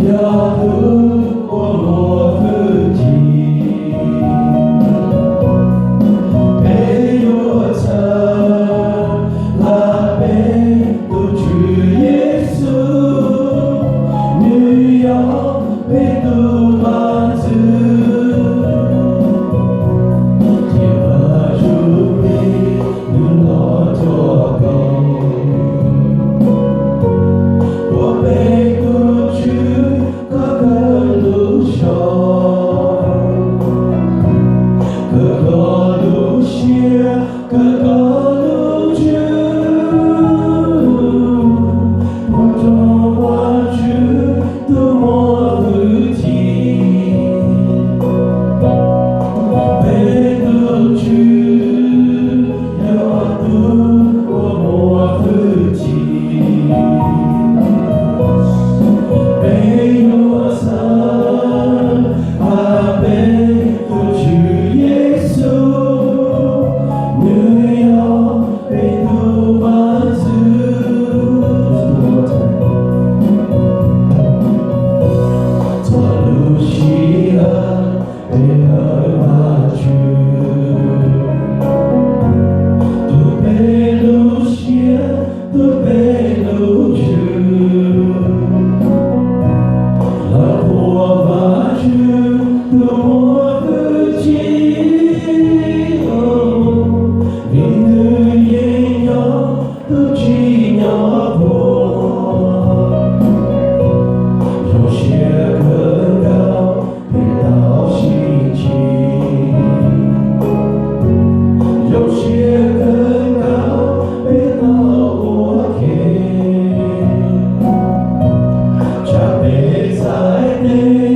Yog tus uas muaj hwj chim, peb yuav txhawb hla peb tus Tswv Yexus, nws yog peb tus Vaj Ntxwv. Cia Vajtswv peb tus los cuag koj, ua peb tus Tswv kom kawg lub zog, kawg koj lub siab, kawg koj lub ntsws. Ua rau Vajtswv tus muaj hwj chim, peb tus Tswv yog tus uas muaj hwj chim. Peb yuav txhawb hla peb tus Tswv Yexus, nws yog peb tus Vaj Ntxwv. Txog lub sij hawm peb hlawv Vajtswv, tus peb lub siab, tus peb lub ntsws, los ua Vajtswv tus muaj hwj chim, vim nws yeej yog tus tsim nyog puag. Zoo siab kawg nkaus peb tau sib ntsib, zoo siab kawg nkaus peb tau ua ke, tsam peb txhais tes